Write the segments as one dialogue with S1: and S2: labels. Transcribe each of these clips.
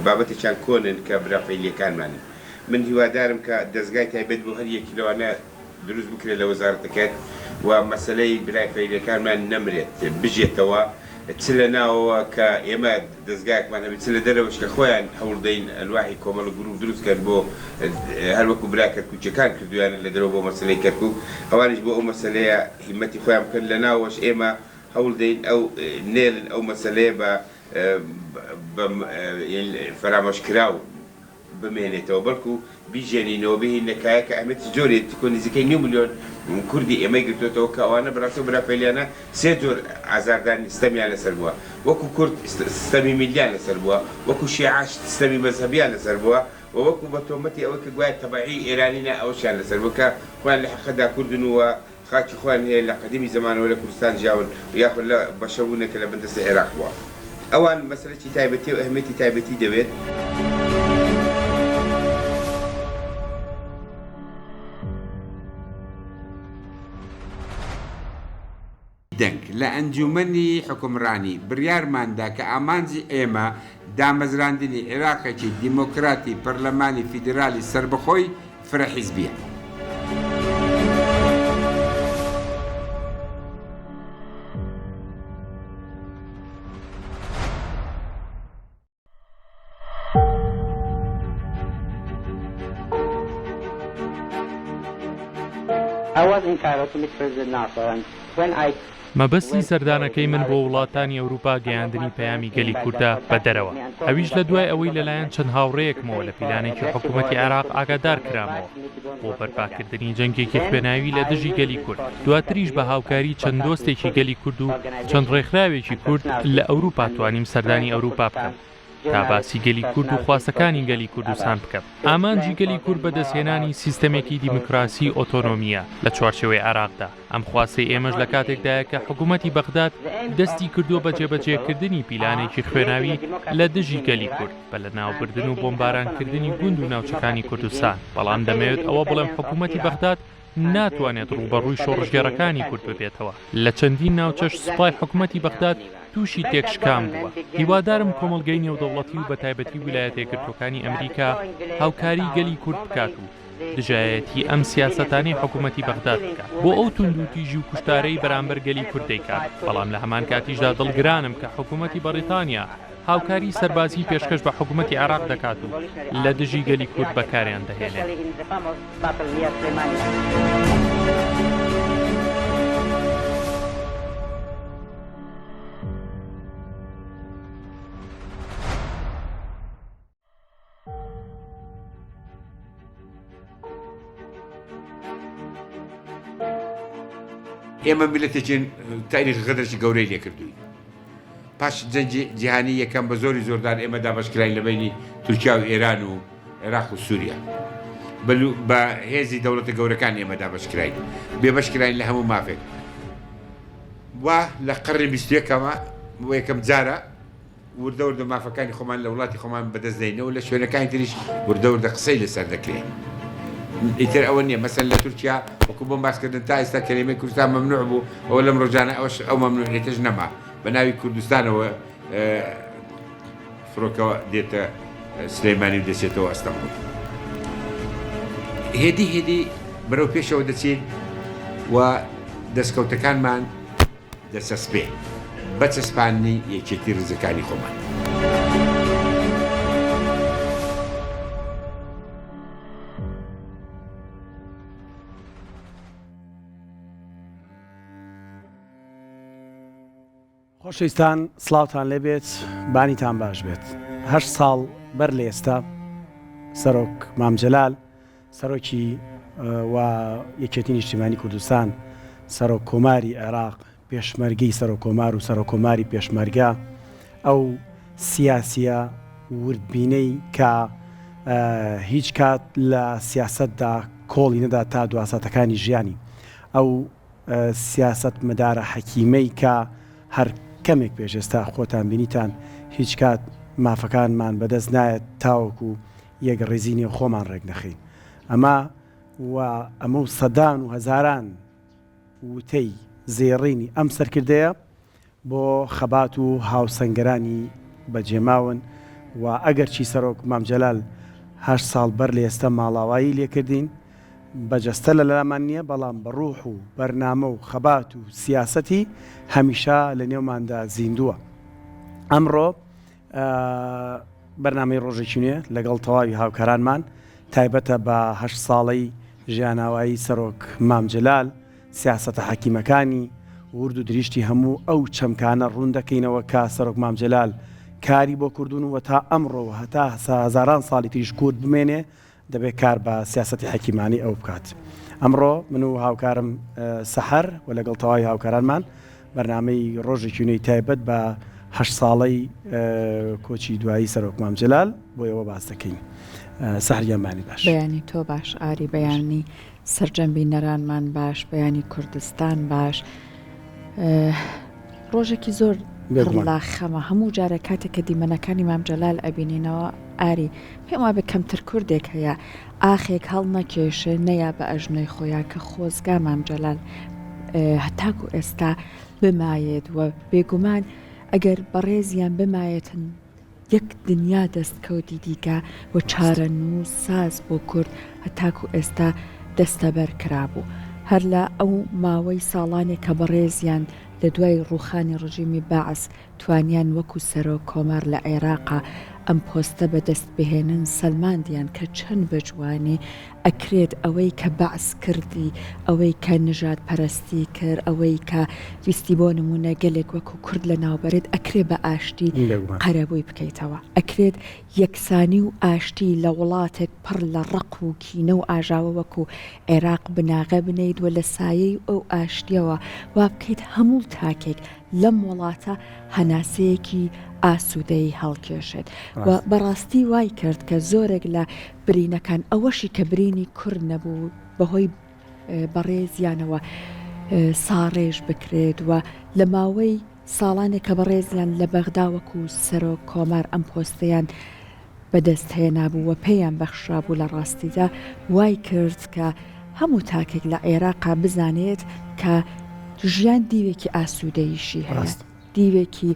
S1: بابەتێکیان کۆنن کە برا فەیلیەکانمانن من هیوادارم کە دەزگای تایبەت بۆ هەر یەکی لەوانە دروست بکرێت لە وەزارەتەکەت و مەسەلەی برای فەیلیەکانمان نەمرێت بژێتەوە چ لە ناوەوە کە ئێمە دەزگایەکمان هەبێت چ لە دەرەوەش کە خۆیان هەوڵ دەین ئەنواعی کۆمەڵ و گروپ دروست کەن بۆ هەر وەکو برا کەرکوکیەکان کردویانە لە دەرەوە بۆ مەسەلەی کەرکوک ئەوانیش بۆ ئەو مەسەلەیە هیمەتی خۆیان بکەن لە ناوەوەش ئێمە هەوڵ دەین ئەو نێلن ئەو مەسەلەیە بە بە فەرامۆشکراو بمێنێتەوە بەڵکو بیژێنینەوە بهێنینە کایە کە ئەهمیەتی زۆری کۆ نزیکەی نیو ملیۆن کوردی ئێمەی گرتۆتەوە کە ئەوانە بەڕاستی ئەو برا فەیلیانە سێ جۆر ئازاردانی ستەمیان لەسەر بووە وەکو کورد ستەمی میللیان لەسەر بووە وەکو شیعەش ستەمی مەزهەبیان لەسەر بووە و وەکو بە تۆمەتی ئەوەی کە گوایە تەبەعی ئێرانینە ئەوەشیان لەسەر بووە کە خۆیان لە حەقیقەتدا کوردن و خاکی خۆیان هەیە لە قەدیمی زەمانەوە لە کوردستان ژیاون یاخود لە بەشە بوونە کە لە بن دەستی عێراق بووە ئەوان مەسەلەکی تایبەتیە و ئەهمیەتی تایبەتی دەوێت. دەنگ، لە ئەنجوومەنی حوکمڕانی بڕیارماندا کە ئامانجی ئێمە دامەزراندنی عێراقێکی دیموکراتی پەرلەمانی فیدرالی سەربەخۆی فرە حیزبیە.
S2: مەبەستی سەردانەکەی من بۆ وڵاتانی ئەوروپا گەیاندنی پەیامی گەلی کوردە بە دەرەوە، ئەویش لە دوای ئەوەی لەلایەن چەند هاوڕێیەکمەوە لە پیلانێکی حکوومەتی عێراق ئاگادار کرامەوە بۆ بەرپاکردنی جەنگێکی خوێناوی لە دژی گەلی کورد، دواتریش بە هاوکاری چەند دۆستێکی گەلی کورد و چەند ڕێکخراوێکی کورد لە ئەوروپا توانیم سەردانی ئەوروپا بکەم. تا باسی گەلی کورد و خواستەکانی گەلی کوردستان بکەم. ئامانجی گەلی کورد بەدەستهێنانی سیستەمێکی دیموکراسی ئۆتۆنۆمییە لە چوارچێوەی عێراقدا. ئەم خواستەی ئێمەش لە کاتێکدایە کە حکوومەتی بەغداد دەستی کردووە بە جێبەجێکردنی پیلانێکی خوێناوی لە دژی گەلی کورد بە لەناوبردن و بۆمبارانکردنی گوند و ناوچەکانی کوردستان. بەڵام دەمەوێت ئەوە بڵێم حکوومەتی بەغداد ناتوانێت ڕووبەڕووی شۆڕشگێڕەکانی کورد ببێتەوە، لە چەندین ناوچەش سوپای حکومەتی بەغداد تووشی تێکشکان بووە، هیوادارم کۆمەڵگەی نێودەوڵەتی و بەتایبەتی ویلایەتە یەکگرتووەکانی ئەمریکا هاوکاری گەلی کورد بکات و دژایەتی ئەم سیاسەتانەی حکومەتی بەغداد بکات بۆ ئەو توندوتیژی و کوشتارەی بەرامبەر گەلی کورد دەیکات، بەڵام لە هەمان کاتیشدا دڵگرانم کە حکومەتی بەڕیتانیا هاوکاری سەربازی پێشکەش بە حکومەتی عێراق دەکات و لە دژی گەلی کورد بەکاریان دەهێنێت.
S1: ئێمە میللەتێکین تاریخ غەدرێکی گەورەی لێکردوین پاش جەنگی جیهانی یەکەم بە زۆری زۆردار ئێمە دابەشکراین لە بەینی تورکیا و ئێران و عێراق و سووریا بە هێزی دەوڵەتە گەورەکان ئێمە دابەشکراین بێبەشکراین لە هەموو مافێک و لە قەرنی بیستەکەمە بۆ یەکەم جارە وردە وردە مافەکانی خۆمان لە وڵاتی خۆمان بەدەست دەینەوە لە شوێنەکانی تریش وردە وردە قسەی لەسەر دەکرێت ئیتر ئەوە نییە مەسەن لە تورکیا وەکو بۆم باسکردن تا ئێستا کەلێمەی کوردستان مەمنوع بوو ئەوە لەم ڕۆژانە ئەوش ئەو مەمنوعیەتەش نەما بە ناوی کوردستانەوە فڕۆکەوە دێتە سلەیمانی و دەچێتەوە ئەستەمبوڵ هێدی هێدی بەرەو پێشەوە دەچین و دەستکەوتەکانمان دەچەسپێ بە چەسپاندنی یەکێتی ڕیزەکانی خۆمان.
S3: خۆشەویستان سڵاوتان لێبێت بانیتان باش بێت هەشت ساڵ بەر لە ئێستا سەرۆک مام جەلال سەرۆکی و یەکێتی نیشتیمانی کوردستان، سەرۆک کۆماری عێراق، پێشمەرگەی سەرۆک کۆمار و سەرۆک کۆماری پێشمەرگە، ئەو سیاسیە وردبینەی کە هیچ کات لە سیاسەتدا کۆڵی نەدا تا دواساتەکانی ژیانی، ئەو سیاسەتمەدارە حەکیمەی کە هەر کەمێک پێش ئێستا خۆتان بینیتان هیچ کات مافەکانمان بەدەست نایەت تاوەکو یەکڕیزی نێو خۆمان ڕێکنەخەین. ئەمە و ئەمە و سەدان و هەزاران وتەی زێڕینی ئەم سەرکردەیە بۆ خەبات و هاوسەنگەرانی بەجێماون. و ئەگەرچی سەرۆک مام جەلال هەشت ساڵ بەر لە ئێستا ماڵاوایی لێکردین بە جەستە لە لامان نییە، بەڵام بە ڕوح و بەرنامە و خەبات و سیاسەتی هەمیشە لە نێوماندا زیندووە. ئەمڕۆ بەرنامەی ڕۆژێکی نوێ لەگەڵ تەواوی هاوکارانمان تایبەتە بە هەشت ساڵەی ژیاناوایی سەرۆک مام جەلال، سیاسەتە حەکیمەکانی، ورد و دریشتی هەموو ئەو چەمکانە ڕوون دەکەینەوە کە سەرۆک مام جەلال کاری بۆ کردوون و تا ئەمڕۆ و هەتا هەزاران ساڵی تریش کورد بمێنێ دەبێت کار بە سیاسەتی حەکیمانەی ئەو بکات. ئەمڕۆ من و هاوکارم سەحەر و لەگەڵ تەواوی هاوکارانمان بەرنامەی ڕۆژێکی نوێی تایبەت بە هەشت ساڵەی کۆچی دوایی سەرۆک مام جەلال بۆ ئێوە باس دەکەین. سەحەر گیان بەیانیت باش.
S4: بەیانی تۆ باش ئاری، بەیانی سەرجەم بینەرانمان باش، بەیانی کوردستان باش. ڕۆژێکی زۆر پڕ لە خەمە، هەموو جارێک کاتێک کە دیمەنەکانی مام جەلال ئەبینینەوە ئاری پێم وابێ کەمتر کوردێک هەیە ئاخێک هەڵنەکێشێ نەیا بە ئەژنۆی خۆیا کە خۆزگا مام جەلال هەتاکو ئێستا بمایێت و بێگومان ئەگەر بەڕێزیان بمایەتن یەک دنیا دەستکەوتی دیکە و چارەنووس ساز بۆ کورد هەتاکو ئێستا دەستەبەر کرابوو. هەر لە ئەو ماوەی ساڵانێک کە بەڕێزیان لە دوای ڕووخانی ڕژیمی بەعس توانیان وەکو سەرۆک کۆمار لە عێراقا ئەم پۆستە بەدەست بهێنن سەلماندیان کە چەند بە جوانی ئەکرێت ئەوەی کە بەعس کردی، ئەوەی کە نژاد پەرستی کرد، ئەوەی کە ویستی بۆ نموونە گەلێک وەکو کورد لەناوبەرێت ئەکرێ بە ئاشتی قەرەبووی بکەیتەوە. ئەکرێت یەکسانی و ئاشتی لە وڵاتێک پڕ لە ڕق و کینە و ئاژاوە وەکو عێراق بناغە بنێیت و لە سایەی ئەو ئاشتیەوە وا بکەیت هەموو تاکێک لەم وڵاتە هەناسەیەکی ئاسوودەیی هەڵکێشێت و بەڕاستی وای کرد کە زۆرێک لە برینەکان ئەوەشی کە برینی کورد نەبوو بەهۆی بەڕێزیانەوە ساڕێژ بکرێت و لە ماوەی ساڵانێک کە بەڕێزیان لە بەغدا وەکو سەرۆک کۆمار ئەم پۆستەیان بەدەست هێنابوو و پێیان بەخشرابوو لە ڕاستیدا وای کرد کە هەموو تاکێک لە عێراقا بزانێت کە ژیان دیوێکی ئاسوودەییشی هەیە. دیوێکی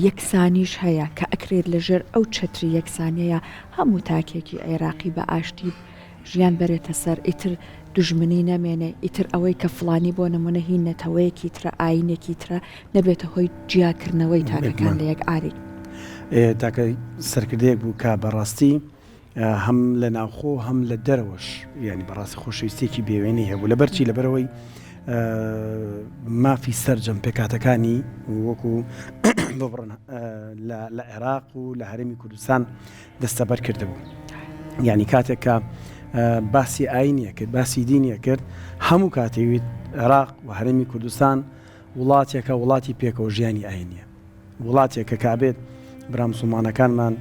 S4: یەکسانیش هەیە کە ئەکرێت لە ژێر ئەو چەتری یەکسانیەیا هەموو تاکێکی عێراقی بە ئاشتی ژیان بەرێتە سەر ئیتر دوژمنی نەمێنێ ئیتر ئەوەی کە فڵانی بۆ نمونە هی نەتەوەیەکی ترە ئاینێکی ترە نەبێتە هۆی جیاکردنەوەی تاکەکان لە یەک ئاری.
S3: تاکە سەرکردەیەک بوو کە بەڕاستی هەم لە ناوخۆ هەم لە دەرەوەش یانی بەڕاستی خۆشەویستیەکی بێوێنەی هەبوو لەبەرچی لەبەرەوەی مافی سەرجەم پێکاتەکانی وەکو ببڕن لە عێراق و لە هەرێمی کوردستان دەستەبەر کردبوو یعنی کاتێک کە باسی ئاینیە کرد باسی دینیە کرد هەموو کاتێویت عێراق و هەرێمی کوردستان وڵاتێکە وڵاتی پێکەوە ژیانی ئاینیە وڵاتێکە کە ئەبێت برا مسوڵمانەکانمان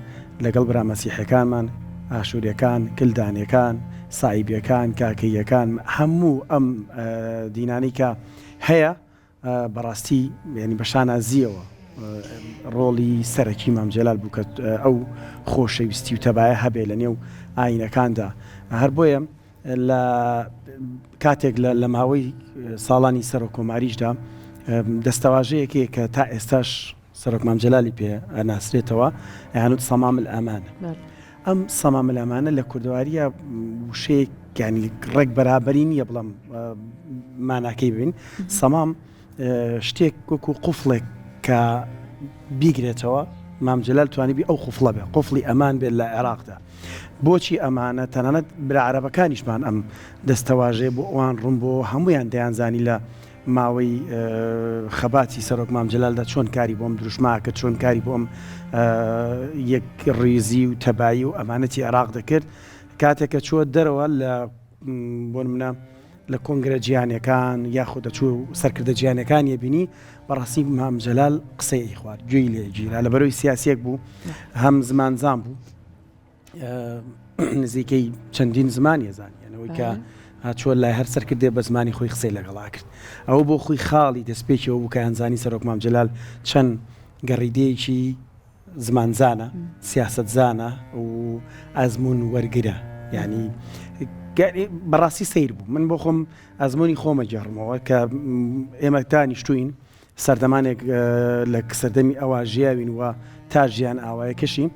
S3: لەگەڵ برا مەسیحیەکانمان، ئاشوریەکان، کلدانیەکان، سائیبیەکان، کاکەییەکان، هەموو ئەم دینانەی کە هەیە بەڕاستی یانی بە شانازیەوە ڕۆڵی سەرەکی مام جەلال بوو کە ئەو خۆشەویستی و تەبایە هەبێ لە نێو ئاینەکاندا هەر بۆیە لە کاتێک لە ماوەی ساڵانی سەرۆک کۆماریشدا دەستەواژەیەک هەیە کە تا ئێستاش سەرۆک مام جەلالی پێ ئەناسرێتەوە ئەیانوت سەمام الئامانە ئەم سەمام الئامانە لە کوردەواریە وشەیەک یانی ڕێک بەرابەری نییە بڵام ماناکەی بین سەمام شتێک وەکو قوفڵێک کە بیگرێتەوە مام جەلال توانیبی ئەو قوفڵە بێ قوفڵی ئەمان بێت لە عێراقدا بۆچی ئەمانە تەنانەت برا عەرەبەکانیشمان ئەم دەستەواژەیە بۆ ئەوان ڕوون بۆ هەمویان دەیانزانی لە ماوەی خەباتی سەرۆک مام جەلالدا چۆن کاری بۆم دروشما کرد چۆن کاری بۆم یەک ڕیزی و تەبایی و ئەمانەتی عێراق دەکرد کاتێک کە چووە دەرەوە لە بۆ نمونە لە کۆنگرە جیهانیەکان یاخود دەچوو سەرکردە جیهانیەکانی بینی بەڕاستی مام جەلال قسەی ئەیخوارد گوێی لێ گیرا لە بەرەوەی سیاسیەک بوو هەم زمانزان بوو نزیکەی چەندین زمانی ئەزانیەنەوەی کە هاچوە لای هەر سەرکردێ بە زمانی خۆی قسەی لەگەڵا کرد ئەوە بۆ خۆی خاڵی دەستپێکیەوە بوو کە ئەنزانی سەرۆک مام جەلال چەند گەڕیدەیەکی زمانزانە، سیاسەتزانە و ئەزموون وەرگرە. یانی بەڕاستی سەیر بوو. من بۆ خۆم ئەزموونی خۆمە گێڕمەوە کە ئێمە دانیشتوین سەردەمانێک لە سەردەمی ئەوە ژیاوین و تا ژیان ئاوایەکەشی.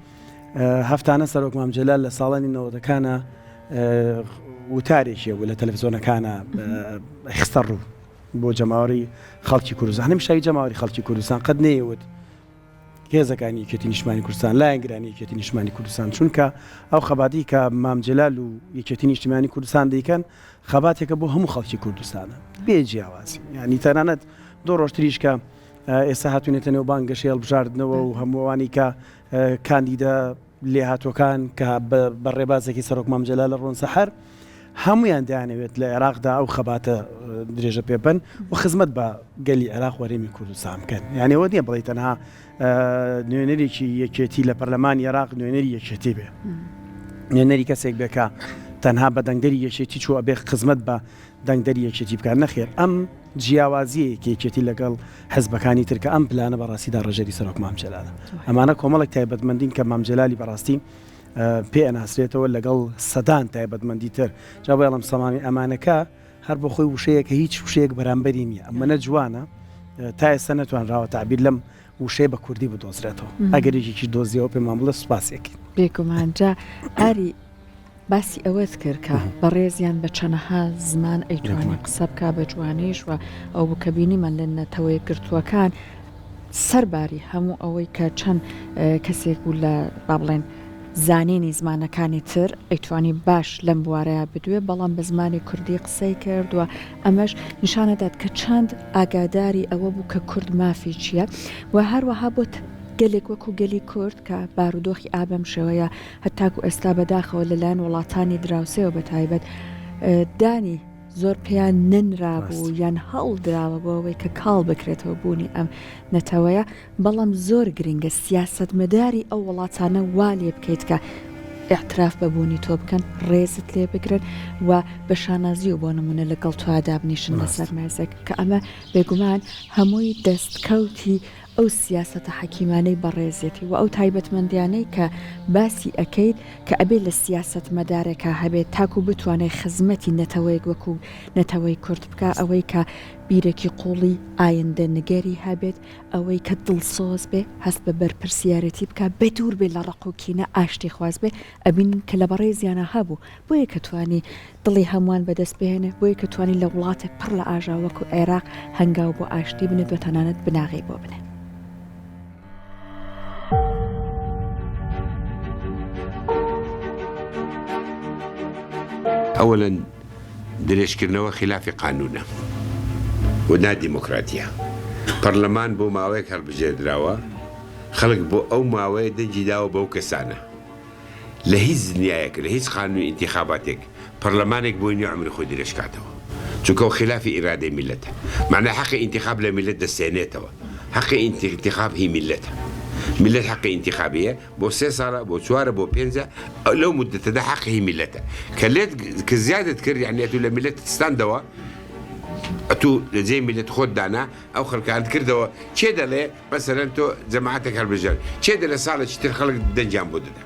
S3: هەفتانە سەرۆک مام جەلال لە ساڵانی نەوەدەکانە وتارێکی هەبوو لە تەلەفزیۆنەکانە خستە ڕوو بۆ جەماوەری خەڵکی کوردستان هەمیشایی جەماوەری خەڵکی کوردستان قەت نەیەوت هێزەکانی یەکێتی نیشتمانی کوردستان لایەنگرانی یەکێتی نیشتمانی کوردستان چونکە ئەو خەباتی کە مام جەلال و یەکێتی نیشتیمانی کوردستان دەیکەن خەباتێکە بۆ هەموو خەڵکی کوردستانە بێ جیاوازی یعنی تەنانەت دو ڕۆژتریش کە ئێستا هاتوونێتە نێو بانگەشەی هەڵبژاردنەوە و هەمووانی کە کاندیدە لێهاتووەکان کە بە ڕێبازێکی سەرۆک مام جەلال ڕۆن سەحەر هەمویان دەیانەوێت لە عێراقدا ئەو خەباتە درێژە پێ بەن و خزمەت بە گەلی عێراق و هەرێمی کوردستان بکەن یعنی ئەوە نییە بڵێ تەنها نوێنەرێکی یەکێتی لە پەرلەمانی عێراق نوێنەری یەکێتی بێ نوێنەری کەسێک بێ کە تەنها بە دەنگدەری یەکێتی چوو ئەبێ خزمەت بە دەنگدەری یەکێتی بکات نەخێر ئەم جیاوازیەیە یەکێتی لەگەڵ حزبەکانی تر کە ئەم پلانە بەڕاستی داڕێژەری سەرۆک مام جەلالە. ئەمانە کۆمەڵێک تایبەتمەندین کە مام جەلالی بەڕاستی پێ ئەناسرێتەوە لەگەڵ سەدان تایبەتمەندی تر. جا بۆیەڵم سەمامی ئەمانەکە هەر بۆ خۆی وشەیەکە هیچ وشەیەک بەرامبەری نییە. ئەمەنە جوانە تا ئێستا نەتوانراوە تەعبیر لەم وشەیە بە کوردی بدۆزرێتەوە. ئەگەر یەکێکیش دۆزیەوە پێمان بڵێ سوپاسیەکەین.
S4: بێگومان. جا ئاری باسی ئەوەت کرد کە بەڕێزیان بە چەنەها زمان ئەیتوانی قسە بکا بە جوانیش و ئەو بوو کە بینیمان لە نەتەوە یەکگرتووەکان سەرباری هەموو ئەوەی کە چەند کەسێک بوو لە با بڵێن زانینی زمانەکانی تر ئەیتوانی باش لەم بوارەیە بدوێ بەڵام بە زمانی کوردی قسەی کرد و ئەمەش نیشانەدات کە چەند ئاگاداری ئەوە بوو کە کورد مافی چییە و هەروەها بۆ گەلێک وەکو گەلی کورد کە بارودۆخی ئا بەم شێوەیە هەتاکو ئێستا بەداخەوە لەلایەن وڵاتانی دراوسێوە بەتایبەت دانی زۆر پێیان نەنرابوو یان هەوڵدراوە بۆ ئەوەی کە کاڵ بکرێتەوە بوونی ئەم نەتەوەیە، بەڵام زۆر گرنگە سیاسەتمەداری ئەو وڵاتانە وا لێ بکەیت کە ئیعتراف بە بوونی تۆ بکەن، ڕێزت لێ بگرن و بە شانازیەوە بۆ نموونە لەگەڵ تۆ دابنیشن لەسەر مێزێک کە ئەمە بێگومان هەمووی دەستکەوتی ئەو سیاسەتە حەکیمانەی بەڕێزێتی و ئەو تایبەتمەندیانەی کە باسی ئەکەیت کە ئەبێ لە سیاسەتمەدارێکا هەبێت تاکو بتوانێت خزمەتی نەتەوەیەک وەکو نەتەوەی کورد بکا، ئەوەی کە بیرێکی قوڵی ئایندە نگەری هەبێت، ئەوەی کە دڵسۆز بێ، هەست بە بەرپرسیارێتی بکا، بەدوور بێ لە ڕق و کینە، ئاشتیخواز بێ، ئەبینین کە لە بەڕێزیانا هەبوو، بۆیە کە توانی دڵی هەمووان بەدەست بهێنێ، بۆیە کە توانی لە وڵاتێک پڕ لە ئاژاوە وەکو عێراق هەنگاو بۆ ئاشتی بنێت و تەنانەت بناغەی بۆ بنێ.
S1: ئەوەلەن درێژکردنەوە خیلافی قانونە و نادیموکراتیە. پەرلەمان بۆ ماوەیەک هەڵبژێردراوە، خەڵک بۆ ئەو ماوەیە دەنگی داوە بەو کەسانە. لە هیچ دنیایەک لە هیچ قانونی ئینتیخاباتێک پەرلەمانێک بۆی نیە عومری خۆی درێژ کاتەوە چونکە ئەو خیلافی ئیرادەی میللەتە مەعنای حەقی ئینتیخاب لە میللەت دەستێنێتەوە حەقی ئینتیخاب هی میللەتە میللەت حەقی ئینتیخابی هەیە بۆ سێ ساڵە بۆ چوارە بۆ پێنجە لەو مدەتەدا حەقی هی میللەتە کە لێت کە زیادت کرد یعنی ئەتوو لە میللەت ستاندەوە ئەتوو لە جێی میللەت خۆت دانا ئەو خەڵکانت کردەوە کێ دەڵێ مەسەلەن تۆ جەماعەتێک هەڵبژێر کێ دەلێ ساڵێکی تر خەڵک دەنگیان بۆ دەدا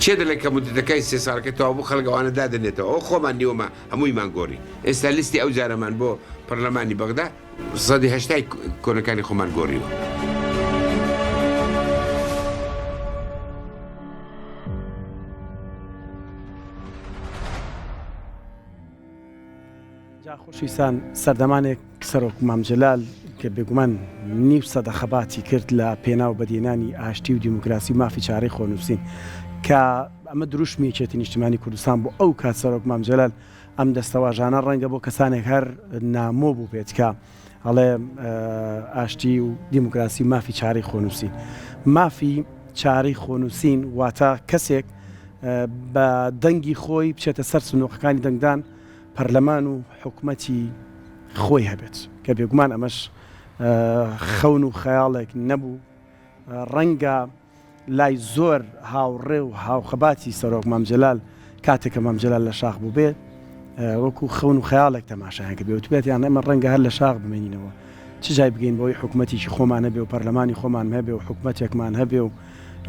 S1: کێ دەلێ کە مدەتەکەی سێ ساڵەکە تەواو بوو خەڵک ئەوانە دادەنێتەوە ئەوە خۆمان نیوەمە هەموویمان گۆڕی ئێستا لیستی ئەو جارەمان بۆ پەرلەمانی بەغدا سەدی هەشتای کۆنەکانی خۆمان گۆڕیوە.
S3: جا خۆشەویستان سەردەمانێک سەرۆک مام جەلال کە بێگومان نیو سەدە خەباتی کرد لە پێناو بەدیهێنانی ئاشتی و دیموکراسی و مافی چارەی خۆنووسین کە ئەمە دروشمی یەکێتی نیشتیمانی کوردستان بۆ ئەو کات سەرۆک مام جەلال ئەم دەستەواژانە ڕەنگە بۆ کەسانێک هەر نامۆ بوو بێت کە ئەڵێ ئاشتی و دیموکراسی و مافی چارەی خۆنووسین مافی چارەی خۆنووسین واتە کەسێک بە دەنگی خۆی بچێتە سەر سندوقەکانی دەنگدان پەرلەمان و حکومەتی خۆی هەبێت کە بێگومان ئەمەش خەون و خەیاڵێک نەبوو ڕەنگە لای زۆر هاوڕێ و هاوخەباتی سەرۆک مام جەلال کاتێک کە مام جەلال لە شاخ بوو بێ وەکو خەون و خەیاڵێک تەماشایان کرد وتبێتیان ئێمە ڕەنگە هەر لە شاخ بمێنینەوە چ جای بگەین بەوەی حکومەتێکی خۆمان هەبێ و پەرلەمانی خۆمان هەبێ و حکومەتێکمان هەبێ و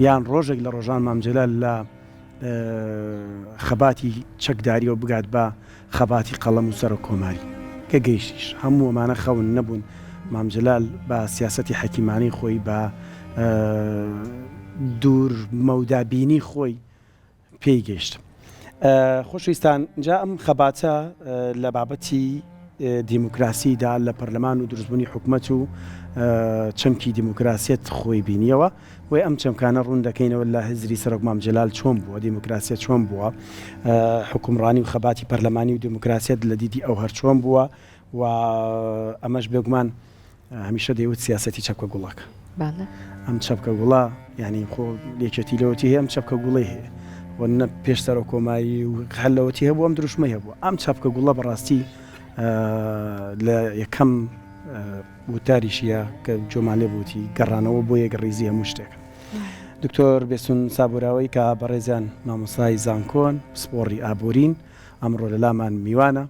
S3: یان ڕۆژێک لە ڕۆژان مام جەلال لە خەباتی چەکداریەوە بگات بە خەباتی قەڵەم و سەرۆک کۆماری کە گەیشتیش هەموو ئەمانە خەون نەبوون مام جەلال بە سیاسەتی حەکیمانەی خۆی بە. دوور مەودابینی خۆی پێی گەیشت. خۆشەویستان جا ئەم خەباتە لە بابەتی دیموکراسیدا لە پەرلەمان و دروستبوونی حکومەت و چەمکی دیموکراسیەت خۆی بینیەوە بۆیە ئەم چەمکانە ڕوون دەکەینەوە لە هزری سەرۆک مام جەلال چۆن بووە دیموکراسیەت چۆن بووە حکومڕانی و خەباتی پەرلەمانی و دیموکراسیەت لە دیدی ئەو هەر چۆن بووە و ئەمەش بێگومان هەمیشە دەیوت سیاسەتی چەپکە گوڵەکە.
S4: بەڵێ.
S3: ئەم چەپکە گوڵە یانی خۆ یەکێتی لەوەتی هەیە ئەم چەپکە گوڵەی هەیە و نە پێش سەرۆک کۆماری و هەر لەوەتی هەبوو ئەم دروشمەی هەبوو ئەم چەپکە گوڵە بەڕاستی لە یەکەم وتاریشیە کە جۆمان لێ بووتی گەڕانەوە بۆ یەک ڕیزی هەموو شتێکە. دکتۆر بێسون سابوراوی کە بەڕێزیان مامۆستای زانکۆن پسپۆڕی ئابوورین ئەمڕۆ لەلامان میوانە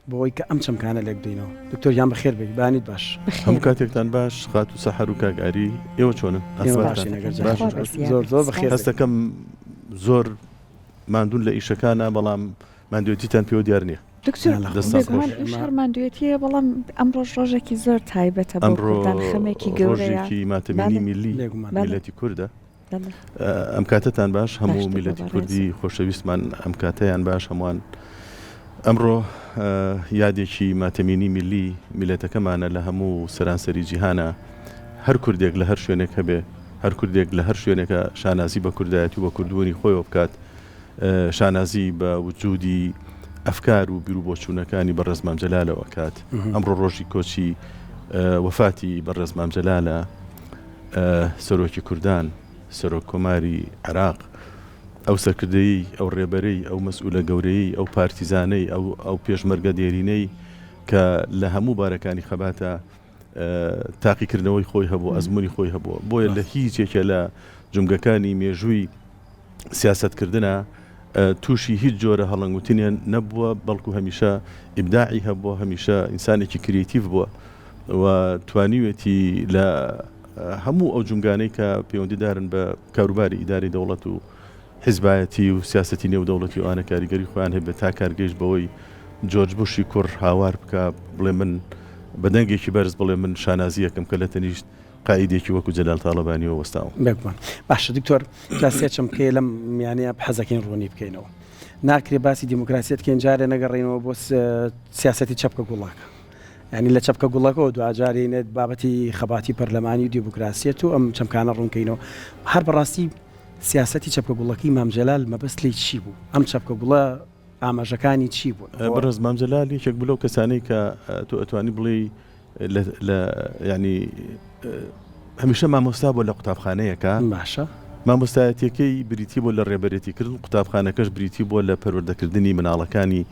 S3: بۆ ئەوەی کە ئەم چەمکانە لێک بدەینەوە. دکتۆر گیان بەخێر بێی، بەیانیت باش.
S5: هەموو کاتێکتان باش خاتوو سەحەر و کاک ئاری، ئێوە چۆنن؟
S3: ئێمە باشین ئەگەر جان.
S5: باشن؟
S3: زۆر زۆر بەخێر بێی.
S5: هەستەکەم زۆر ماندوون لە ئیشەکانا بەڵام ماندوێتیتان پێوە دیار نییە.
S4: دکتۆر
S3: نا لە خۆ
S5: دەستان خۆش.
S4: بێگومان ئیش هەر ماندوێتییە بەڵام ئەمڕۆش ڕۆژێکی زۆر تایبەتە بۆ
S5: ئەمڕۆ
S4: کوردان خەمێکی گەورەیە.
S5: ڕۆژێکی ماتەمینی
S4: بەڵێ.
S5: میللی
S3: بێگومان.
S4: بەڵێ.
S5: میللەتی کوردە. ئەم کاتەتان باش هەموو میلەتی کوردی خۆشەویستمان ئەم کاتەیان باش هەمووان ئەمڕۆ یادێکی ماتەمینی میلی میلەتەکەمانە لە هەموو سەرانسەری جیهانە هەر کوردێک لە هەر شوێنێک هەبێ هەر کوردێک لە هەر شوێنێکە شانازی بە کوردایەتی و بە کوردبوونی خۆیەوە بکات شانازی بە وجودی ئەفکار و بیرو بۆچوونەکانی بەڕێز مام جەلالەوە کات ئەمڕۆ ڕۆژی کۆچی وەفاتی بەڕێز مام جەلالە سەرۆکی کوردان، سەرۆک کۆماری عێراق، ئەو سەرکردەیەی، ئەو ڕێبەرەی، ئەو مەسئولە گەورەیەی، ئەو پارتیزانەی، ئەو ئەو پێشمەرگە دێرینەی کە لە هەموو بارەکانی خەباتە تاقیکردنەوەی خۆی هەبوو، ئەزموونی خۆی هەبووە. بۆیە لە هیچ یەکێ لە جومگەکانی مێژووی سیاسەتکردنا تووشی هیچ جۆرە هەڵەنگوتنێ نەبووە، بەڵکو هەمیشە ئیبداعی هەبووە، هەمیشە ئینسانێکی کریتیڤ بووە. و توانیوێتی لە هەموو ئەو جومگانەی کە پەیوەندیدارن بە کاروباری ئیداری دەوڵەت و حیزبایەتی و سیاسەتی نێودەوڵەتی و ئەوانە کاریگەری خۆیان هەبێت تا کار گەیشت بەوەی جۆرج بوشی کوڕ هاوار بکا بڵێ من بە دەنگێکی بەرز بڵێ من شانازییەکەم کە لە تەنیشت قائیدێکی وەکو جەلال تاڵەبانیەوە وەستاوم.
S3: بێگومان. باشە دکتۆر جا سێ چەمکەیە لەم میانەیە حەزەکەین ڕوونی بکەینەوە. ناکرێ باسی دیموکراسیەت کەین جارێ نەگەڕێینەوە بۆ سیاسەتی چەپکە گوڵەکە. یانی لە چەپکە گوڵەکەوە دواجار یەینە بابەتی خەباتی پەرلەمانی و دیموکراسیەت و ئەم چەمکانە ڕوونکەینەوە. هەر بەڕاستی سیاسەتی چەپکە گوڵەکەی مام جەلال مەبەست لێی چی بوو؟ ئەم چەپکە گوڵە ئاماژەکانی چی بوون؟
S5: بەڕێز مام جەلال یەکێک بوو لەو کەسانەی کە تۆ ئەتوانی بڵێی لە لە یانی هەمیشە مامۆستا بووە لە قوتابخانەیەکە.
S3: باشە.
S5: مامۆستایەتیەکەی بریتی بووە لە ڕێبەرێتی کردن، قوتابخانەکەش بریتی بووە لە پەروەردەکردنی مناڵەکانی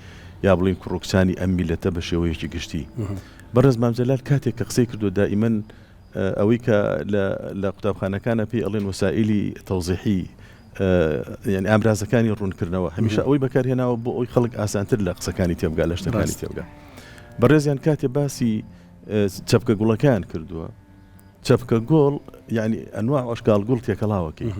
S5: یا بڵێین کوڕ و کچانی ئەم میللەتە بە شێوەیەکی گشتی. بەڕێز مام جەلال کاتێک کە قسەی کردووە دائیمەن ئەوەی کە لە لە قوتابخانەکانە پێی ئەڵێن وەسائیلی تەوزیحی یانی ئامرازەکانی ڕوونکردنەوە هەمیشە ئەوەی بەکارهێناوە بۆ ئەوی خەڵک ئاسانتر لە قسەکانی تێبگا لە شتەکانی تێبگا. بەڕێزیان کاتێ باسی چەپکە گوڵەکەیان کردووە چەپکە گوڵ یعنی ئەنواع ئەشکال گوڵ تێکەڵاوەکەی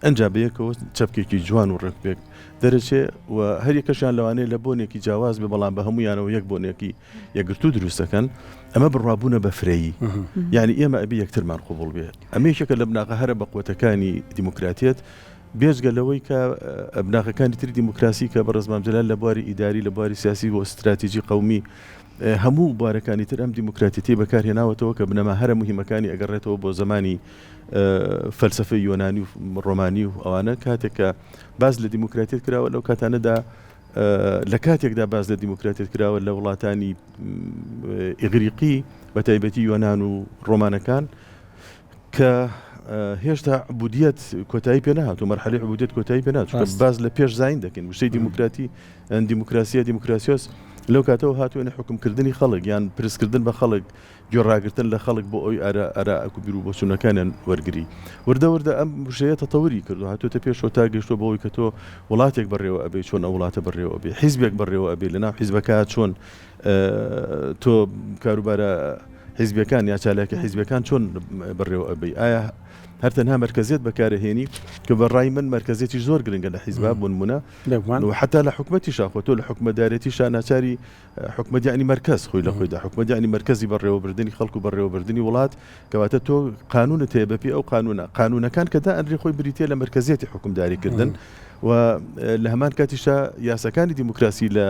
S5: ئەنجا بەیەکەوە چەپکێکی جوان و ڕێکوپێک دەرەچێ و هەریەکەشیان لەوانەیە لە بۆنێکی جیاواز بێ بەڵام بە هەموویانەوە یەک بۆنێکی یەکگرتوو دروست دەکەن ئەمە بڕوابوونە بە فرەیی یعنی ئێمە ئەبێ یەکترمان قوبڵ بێ ئەمە یەکێکە لە بناغە هەرە بەقوەتەکانی دیموکراتیەت بێجگە لەوەی کە بناغەکانی تری دیموکراسی کە بەڕێز مام جەلال لە بواری ئیداری لە بواری سیاسی و ستراتیجی قەومی هەموو بوارەکانی تر ئەم دیموکراتیەتی بەکارهێناوەتەوە کە بنەما هەرە مهمەکانی ئەگەڕێتەوە بۆ زمانی فەلسەفەی یۆنانی و ڕۆمانی و ئەوانە کاتێک کە باس لە دیموکراتیەت کراوە لەو کاتانەدا لە کاتێکدا باس لە دیموکراتیەت کراوە لە وڵاتانی ئیغریقی بە تایبەتی یۆنان و ڕۆمانەکان کە هێشتا عبودیەت کۆتایی پێ نهاتوو مەرحەلی عبودیەت کۆتایی پێ نهاتوو چونکە باس لە پێش زین دەکەین وشەی دیموکراتی دیموکراسیە دیموکراسیۆس لەو کاتەوە هاتوێنە حکومکردنی خەڵک یان پرسکردن بە خەڵک گوێڕاگرتن لە خەڵک بۆ ئەوی ئارا ئارائەک و بیروبۆچوونەکانیان وەرگری. وردە وردە ئەم وشەیە تەتەوری کردووە، هاتووەتە پێشەوە تا گەیشتووە بەوەی کە تۆ وڵاتێک بەڕێوە ئەبەی چۆن ئەو وڵاتە بەڕێوە ئەبەی، حیزبێک بەڕێوە ئەبەی، لەناو حیزبەکە چۆن تۆ کاروبارە حیزبیەکان یا چالاکی حیزبیەکان چۆن بەڕێوە ئەبەی، ئایا. هەر تەنها مەرکەزیەت بەکارەهێنی کە بە ڕای من مەرکەزیەتیش زۆر گرنگە لە حیزبا بۆ نمونە و حتا لە حکومەتیشا خۆ تۆ لە حکومەتدارێتیشا ناچاری حکومەت یعنی مەرکەز خۆی لە خۆیدا حکومەت یعنی مەرکەزی بەڕێوەبردنی خەڵک و بەڕێوەبردنی وڵات کەواتە تۆ قانونت هەیە بەپێی ئەو قانونە قانونەکان کە دائەنرێ خۆی بریتیە لە مەرکەزیەتی حوکمداری کردن و لە هەمان کاتیشا یاساکانی دیموکراسی لە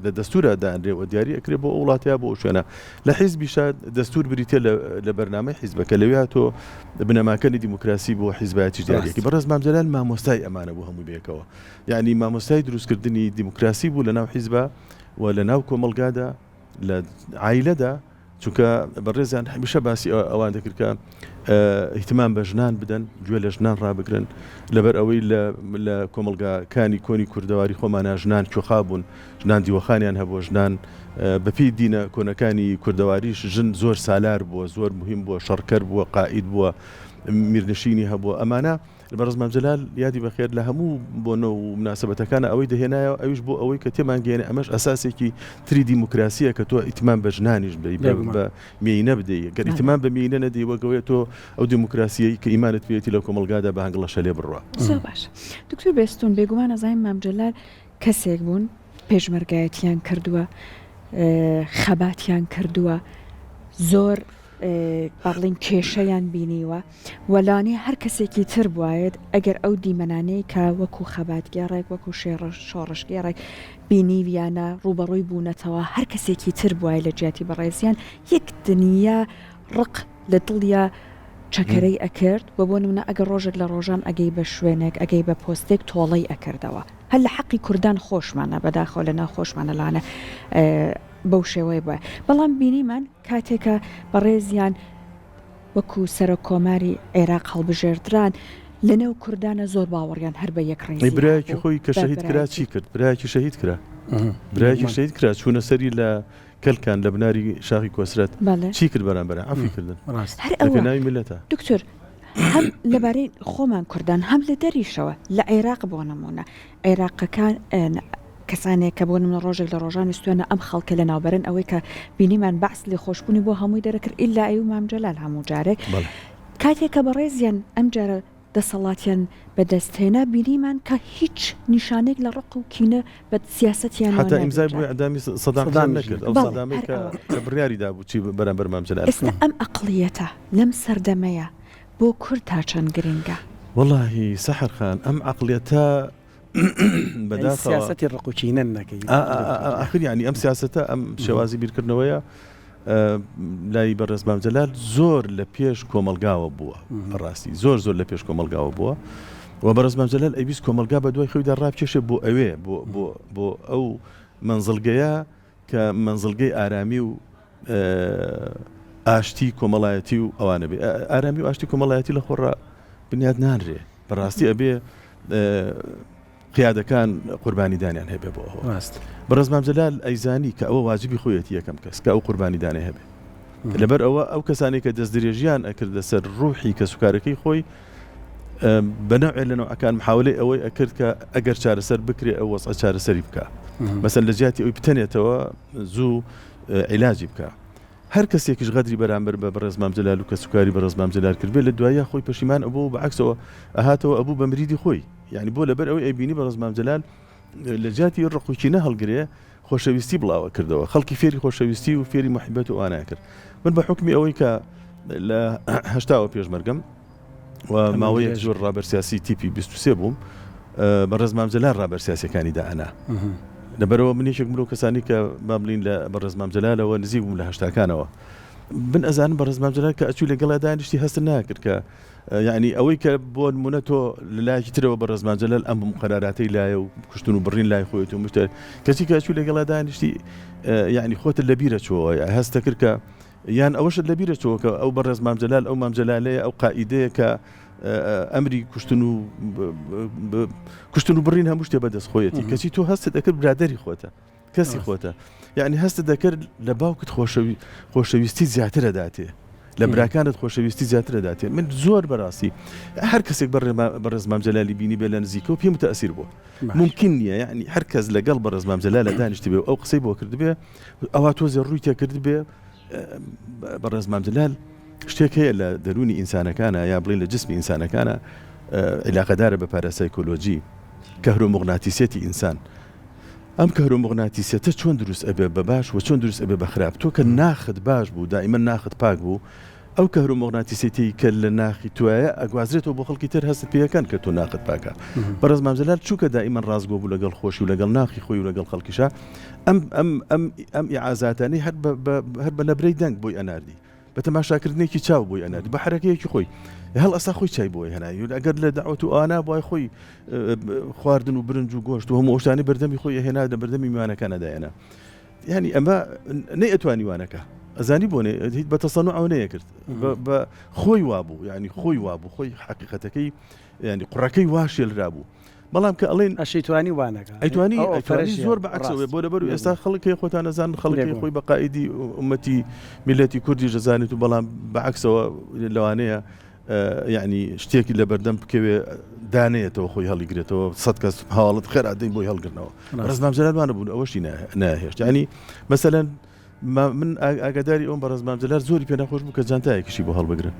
S5: لە دەستورا دانرێ و دیاری ئەکرێ بۆ ئەو وڵاتەیە بۆ ئەو شوێنە لە حیزبیشا دەستور بریتیە لە لە بەرنامەی حیزبەکە لەوێ تۆ بنەماکانی دیموکراسی بۆ حیزبایەتیش دیاریەکەی بەڕێز مام جەلال مامۆستای ئەمانە بوو هەمووی بەیەکەوە یعنی مامۆستای دروستکردنی دیموکراسی بوو لە ناو حیزبا و لە ناو کۆمەڵگادا لە عایلەدا چونکە بەڕێزیان هەمیشە باسی ئەوان دەکرد کە ئیهتمام بە ژنان بدەن گوێ لە ژنان ڕابگرن لەبەر ئەوەی لە کۆمەڵگاکانی کۆنی کوردەواری خۆمانە ژنان کوێخا بوون ژنان دیوەخانیان هەبووە ژنان بەپێی دینە کۆنەکانی کوردەواریش ژن زۆر سالار بووە زۆر مهم بووە شەڕکەر بووە قائید بووە میرنشینی هەبووە ئەمانە بەڕێز مام جەلال یادی بەخێر لە هەموو بۆنە و مناسبەتەکانە ئەوەی دەهێنایەوە ئەویش بۆ ئەوەی کە تێمان گەیەنێ ئەمەش ئەساسێکی تری دیموکراسیە کە تۆ ئیتمام بە ژنانیش بدەی بە مێینە بدەی گەر ئیتمام بە مێینە نەدەی وەک ئەوەیە تۆ ئەو دیموکراسیەی کە ئیمانت پێیەتی لە کۆمەڵگادا بە هەنگڵەشە لێ بڕوا.
S4: زۆر باش دکتۆر بێستون بێگومان ئەزانین مام جەلال کەسێک بوون پێشمەرگایەتیان کردووە خەباتیان کردووە زۆر با بڵێین کێشەیان بینیوە و لەوانەیە هەر کەسێکی تر بوایەت ئەگەر ئەو دیمەنانەی کە وەکو خەباتگێڕێک وەکو شۆڕشگێڕێک بینیویانە ڕووبەڕووی بوونەتەوە هەر کەسێکی تر بوایە لە جیاتی بەڕێزیان یەک دنیا ڕق لە دڵیا چەکەرەی ئەکرد و بۆ نمونە ئەگەر ڕۆژێک لە ڕۆژان ئەگەی بە شوێنێک ئەگەی بە پۆستێک تۆڵەی ئەکردەوە هەر لە حەقی کوردان خۆشمانە بەداخەوە لە ناو خۆشمانە لەوانە بەو شێوەیە بوایە بەڵام بینیمان کاتێک کە بەڕێزیان وەکو سەرۆک کۆماری عێراق هەڵبژێردران لەنێو کوردانە زۆر باوەڕیان هەر بە یەکڕیزی
S5: برایەکی خۆی کە شەهید کرا چی کرد؟ برایەکی شەهید کرا برایەکی شەهید کرا چوونە سەری لە کەلکان لە بناری شاخی کۆسرەت چی کرد بەرامبەر عەفوی کردن
S4: هەر ئەوە ناوی میللەتە دکتۆر هەم لەبارەی خۆمان کوردان هەم لە دەریشەوە لە عێراق بۆ نمونە عێراقەکان کەسانێک کە بۆ نمونە ڕۆژێک لە ڕۆژان ویستویانە ئەم خەڵکە لەناوبەرن ئەوەی کە بینیمان بەعس لێخۆشبوونی بۆ هەمووی دەرەکرد ئیلا ئەی و مام جەلال هەموو جارێک کاتێک کە بەڕێزیان ئەم جارە دەسەڵاتیان بەدەست هێنا بینیمان کە هیچ نیشانێک لە ڕق و کینە بە سیاسەتیانەوە
S5: حتا ئیمزای بۆ ئیعدامی سەدام حسێن نەکرد ئەو سەدامەی کە بڕیاری دابوو چی بەرامبەر مام جەلال
S4: ئێستا ئەم ئەقڵیەتە لەم سەردەمەیە بۆ کورد تا چەند گرنگە؟
S5: وەڵاهی سەحەر خان ئەم عەقڵیەتە
S3: بەداخەوە سیاسەتی ڕق و کینە نەکەی
S5: ئاخر یعنی ئەم سیاسەتە ئەم شێوازی بیرکردنەوەیە لای بەڕێز مام جەلال زۆر لە پێش کۆمەلگاوە بووە بەڕاستی زۆر زۆر لە پێش کۆمەلگاوە بووە و بەڕێز مام جەلال ئەویست کۆمەلگا بە دوای خۆیدا ڕابکێشێ بۆ ئەوێ بۆ بۆ بۆ ئەو مەنزڵگەیە کە مەنزڵگەی ئارامی و ئاشتی کۆمەڵایەتی و ئەوانە بێ ئارامی و ئاشتی کۆمەڵایەتی لە خۆڕا بنیاد نانرێ بەڕاستی ئەبێ قیادەکان قوربانیدانیان هەبێ بۆ ئەوە
S3: ڕاست
S5: بەڕێز مام جەلال ئەیزانی کە ئەوە واجبی خۆیەتی یەکەم کەس کە ئەو قوربانیدانەی هەبێ لەبەر ئەوە ئەو کەسانی کە دەستدرێژیان ئەکردە سەر ڕوحی کەسوکارەکەی خۆی بە نەوعێ لە نەوعەکان محاولەی ئەوەی ئەکرد کە ئەگەر چارەسەر بکرێ ئەو وەزعە چارەسەری بکا مەسەن لە جیاتی ئەوی بتەنێتەوە زوو عیلاجی بکا هەر کەسێکیش غەدری بەرامبەر بە بەڕێز مام جەلال و کەسوکاری بەڕێز مام جەلال کردبێ لە دواییا خۆی پەشیمان ئەبوو و بەعەکسەوە ئەهاتەوە ئەبوو بە مریدی خۆی یانی بۆ لەبەر ئەوەی ئەیبینی بەڕێز مام جەلال لە جیاتی ڕق و کینە هەڵگرێ خۆشەویستی بڵاوە کردەوە خەڵکی فێری خۆشەویستی و فێری موحیبەت و ئەوانەیان کرد من بە حوکمی ئەوەی کە لە هەشتاوە پێشمەرگەم و ماوەیەک زۆر ڕابەر سیاسی تیپی 23 بووم بەڕێز مام جەلال ڕابەر سیاسەکانی دائەنا لەبەرەوە من یەکێک مرۆ کەسانی کە با بڵین لە بەڕێز مام جەلالەوە نزیک بووم لە هەشتاکانەوە من ئەزانم بەڕێز مام جەلال کە ئەچوو لەگەڵا دانیشتی هەست ناکرد کە یعنی ئەوەی کە بۆ نمونە تۆ لە لایەکی ترەوە بەڕێز مام جەلال ئەم قەراراتەی لایە و کوشتن و بڕین لای خۆیەتی و مشتە کەچی کە ئەچوو لەگەڵا دانیشتی یعنی خۆتت لەبیرە چۆوە هەستە کرد کە یان ئەوەشت لەبیرە چۆوە کە ئەو بەڕێز مام جەلال ئەو مام جەلالەیە ئەو قائیدەیە کە ئەمری کوشتن و کوشتن و بڕین هەموو شتێ بەدەست خۆیەتی کەچی تۆ هەستت دەکرد برادری خۆتە کەسی خۆتە یعنی هەستت دەکرد لە باوکت خۆشەوی خۆشەویستی زیاترە داتێ لە براکانت خۆشەویستی زیاترە داتێ من زۆر بەڕاستی هەر کەسێک بەڕێز مام جەلالی بینی بێ لە نزیکەوە پێم متەئسیر بووە ممکن نییە یعنی هەر کەس لەگەڵ بەڕێز مام جەلالە دانیشتبێ و ئەو قسەی بۆ کردبێ ئەوا تۆزێ ڕووی تێکردبێ بەڕێز مام جەلال. شتێک هەیە لە دەروونی ئینسانەکانە یا بڵێین لە جسمی ئینسانەکانە عیلاقەدارە بە پاراسایکۆلۆجی، کەهرۆموغناتیسیەتی ئینسان. ئەم کەهرۆموغناتیسیەتە چۆن دروست ئەبێ بە باش و چۆن دروست ئەبێ بە خراپ؟ تۆ کە ناخت باش بوو، دائیمەن ناخت پاک بوو، ئەو کەهرۆموغناتیسیەتەی کە لە ناخی تۆیە ئەگوازرێتەوە بۆ خەڵکی تر هەستت پێ ئەکەن کە تۆ ناخت پاکە. بەڕێز مام جەلال چونکە دائیمەن ڕاستگۆ بوو لەگەڵ خۆشی و لەگەڵ ناخی خۆی و لەگەڵ خەڵکیشا، ئەم ئەم ئەم ئەم ئیعازاتانەی هەر بە بە هەر بە نەبرەی دەنگ بۆی ئەناردی. بە تەماشاکردنێکی چاو بۆی ئەناردی بە حەرەکەیەکی خۆی هەڵئەسا خۆی چای بۆی هێنای ئەگەر لە دەعوەت و ئەوانە بوای خۆی خواردن و برنج و گۆشت و هەموو ئەو شتانەی بەردەمی خۆی ئەهێنا لە بەردەمی میوانەکانە دایەنا یعنی ئەمە نەیئەتوانی وانەکە ئەزانی بۆ نێ هیچ بە تەسەنوع ئەوە نەیەکرد بە خۆی وابوو یعنی خۆی وابوو خۆی حەقیقەتەکەی یعنی قوڕەکەی وا شێلرابوو بەڵام کە ئەڵێن
S3: ئەشیتوانی وانەکە
S5: ئەیتوانی ئەیتوانی زۆر بە عەکسەوە بۆ لەبەر ئێستا خەڵک هەیە خۆتان نەزان خەڵکی خۆی بە قائیدی ئومەتی میلەتی کوردیش دەزانێت و بەڵام بە عەکسەوە لەوانەیە یعنی شتێکی لە بەردەم بکەوێ دانەیەتەوە خۆی هەڵیگرێتەوە سەد کەس هاوڵت خێرا دەین بۆی هەڵگرنەوە ڕێز مام جەلال وانە بوون ئەوەشی ناهێشت یعنی مەسەلەن من ئاگاداری ئەوم بەڕێز مام جەلال زۆری پێ ناخۆش بوو کە جانتایەکیشی بۆ هەڵبگرن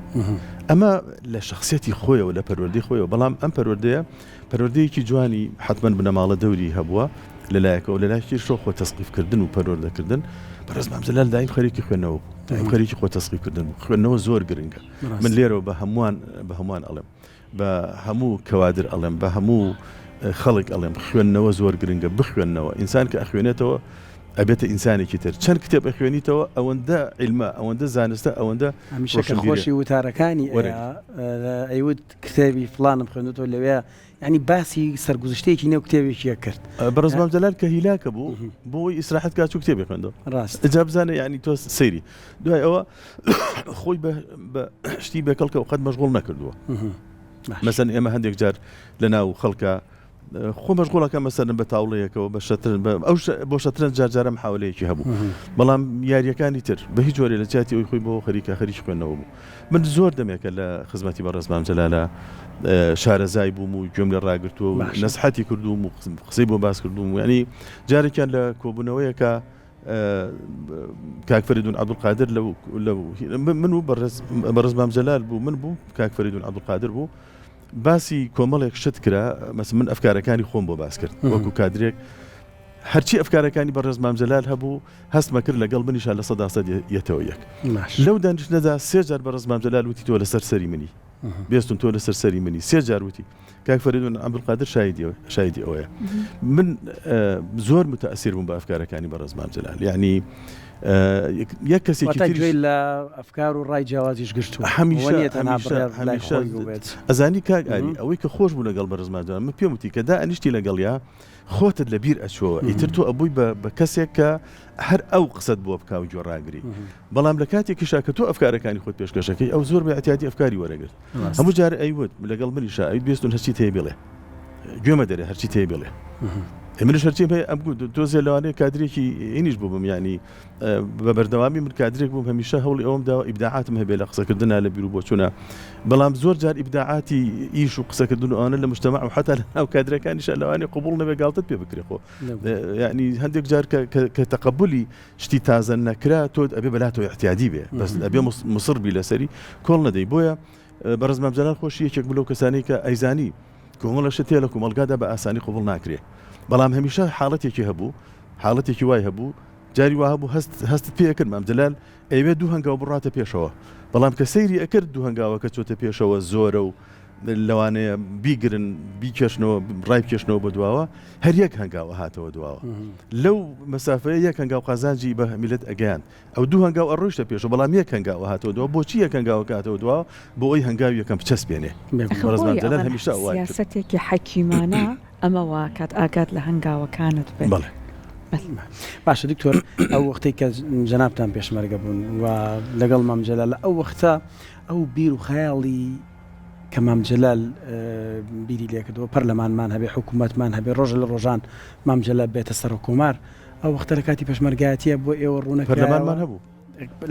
S5: ئەمە لە شخصیەتی خۆیەوە لە پەروەردەی خۆیەوە بەڵام ئەم پەروەردەیە پەروەردەیەکی جوانی حتمما بنەماڵە دەوری هەبووە لەلایەکەوە لەلایەکی شۆ خۆ تەسقیفکردن و پەروەردەکردن بەڕێز مام جەلال دایم خەریکی خوێندنەوە بوو دایم خەریکی خۆ تەسقیفکردن بوو خوێندنەوە زۆر گرنگە من لێرەوە بە هەمووان بە هەمووان ئەڵێم بە هەموو کەوادر ئەڵێم بە هەموو خەڵک ئەڵێم خوێندنەوە زۆر گرنگە بخوێندنەوە ئینسان کە ئەخوێنێتەوە ئەبێتە ئینسانێکی تر چەند کتێب ئەخوێنیتەوە ئەوەندە عیلمە ئەوەندە زانستە ئەوەندە
S3: هەمیشە کە خۆشی وتارەکانی ئەیوت کتێبی فڵانم خوێندوتەوە لەوێ یانی باسی سەرگوزشتەیەکی نێو کتێبێکی ئەکرد.
S5: بەڕێز مام جەلال کە هیلاکە بوو بۆ ئەوەی ئیسراحەت کا چوو کتێبی خوێندەوە.
S3: ڕاست.
S5: ئینجا بزانە یانی تۆ سەیری دوای ئەوە خۆی بە بە شتی بێکەڵکە و قەت مەشغوڵ نەکردووە. مەسەن ئێمە هەندێک جار لە ناو خەڵکە خۆ مەشغوڵەکە مەسەرن بە تاوڵەیەکەوە بە شەترن بە ئەو بۆ شەترەنج جار جارە محاولەیەکی هەبوو بەڵام یاریەکانی تر بە هیچ جۆرێ لە جیاتی ئەوی خۆی بۆ خەریکە خەریکی خوێندنەوە بوو. من زۆر دەمێکە لە خزمەتی بەڕێز مام جەلالە شارەزای بووم و گوێم لێ ڕاگرتووە و نەسحەتی کردووم و قسەی بۆ باس کردووم و ینی جارێکیان لە کۆبوونەوەیەکە کاک فەریدون عەبدولقادر لەو لەو من و بەڕێز بەڕێز مام جەلال بوو من بوو کاک فەریدون عەبدولقادر بوو باسی کۆمەڵێک شت کرا مەس من ئەفکارەکانی خۆم بۆ باس کرد وەکو کادرێک هەرچی ئەفکارەکانی بەڕێز مام جەلال هەبوو هەستمە کرد لەگەڵ منیشا 100% یەتەوە یەک لەو دانیشتنەدا سێ جار بەڕێز مام جەلال وتی تۆ لەسەر سەری منی بێستون تۆ لەسەر سەری منی سێ جار وتی کاک فەریدون عەبدولقادر شایدی شایدی ئەوەیە من زۆر متەئسیر بووم بە ئەفکارەکانی بەڕێز مام جەلال یعنی یەک کەسێکی
S3: تریش لە ئەفکار و ڕای جیاوازیش گرتووە
S5: هەمیشە هەمیشە هەمیشە ئەزانی کاک ئاری ئەوەی کە خۆش بوو لەگەڵ بەڕێز مام جەلال من پێم وتی کە دائەنیشتی لەگەڵیا خۆتت لە بیر ئەچۆوە ئیتر تۆ ئەبووی بە بە کەسێک کە هەر ئەو قسەت بۆ بکا و گوێڕاگری بەڵام لە کاتێکیشا کە تۆ ئەفکارەکانی خۆت پێشکەشەکەی ئەو زۆر بە ئیعتیادی ئەفکاری وەرەگرت هەموو جار ئەیوت لەگەڵ منیشا ئەیوت بێستون هەرچیت هەیە بڵێ گوێمە دەرێ هەرچیت هەیە بڵێ منیش هەرچیم هەیە ئەم گوت تۆزێ لەوانەیە کادرێکی ئینیش بووبم یعنی بە بەردەوامی من کادرێک بووم هەمیشە هەوڵی ئەوەم داوە ئیبداعاتم هەبێ لە قسەکردنا لە بیر و بۆچوونە بەڵام زۆر جار ئیبداعاتی ئیش و قسەکردن و ئەوانە لە مجتەمەع و حەتا لە ناو کادرەکانیشا لەوانەیە قبوڵ نەبێ گاڵتەت پێ بکرێ خۆ یعنی هەندێک جار کە تەقەبولی شتی تازە نەکرا تۆ ئەبێ بەلاتەوە احتیادی بێ بەس ئەبێ مصر بی لەسەری کۆڵ نەدەی بۆیە بەڕێز مام جەلال خۆشی یەکێک بوو لەو کەسانەی کە ئەیزانی کۆمەڵە شت هەیە لە کۆمەڵگادا بە ئاسانی قبوڵ ناکرێ بەڵام هەمیشە حاڵەتێکی هەبوو حاڵەتێکی وای هەبوو جاری وا هەبوو هەست هەستت پێ ئەکرد مام جەلال ئەیەوێت دوو هەنگاو بڕاتە پێشەوە بەڵام کە سەیری ئەکرد دوو هەنگاوەکە چۆتە پێشەوە زۆرە و لەوانەیە بیگرن بیکێشنەوە ڕای بکێشنەوە بە دواوە هەر یەک هەنگاو ئەهاتەوە دواوە لەو مەسافەیە یەک هەنگاو قازانجی بە میلەت ئەگەیاند ئەو دوو هەنگاو ئەڕۆیشتە پێشەوە بەڵام یەک هەنگاو ئەهاتەوە دواوە بۆچی یەک هەنگاوەکە هاتەوە دواوە بۆ ئەوەی هەنگاوی یەکەم بچەسپێنێ بەڕێز مام جەلال هەمیشە ئەوە کرد.
S4: سیاسەتێکی حەکیمانە ئەمە واکات ئاگات لە هەنگاوەکانت بێت.
S5: بەڵێ.
S3: باشە دکتۆر ئەو وەختەی کە جەنابتان پێشمەرگە بوون و لەگەڵ مام جەلال لە ئەو وەختە ئەو بیر و خەیاڵی کە مام جەلال بیری لێکردەوە پەرلەمانمان هەبێ حکوومەتمان هەبێ ڕۆژە لە ڕۆژان مام جەلال بێتە سەرۆک کۆمار ئەو وەختە لە کاتی پێشمەرگایەتیە بۆ ئێوە ڕوونە
S5: پەرلەمانمان هەبوو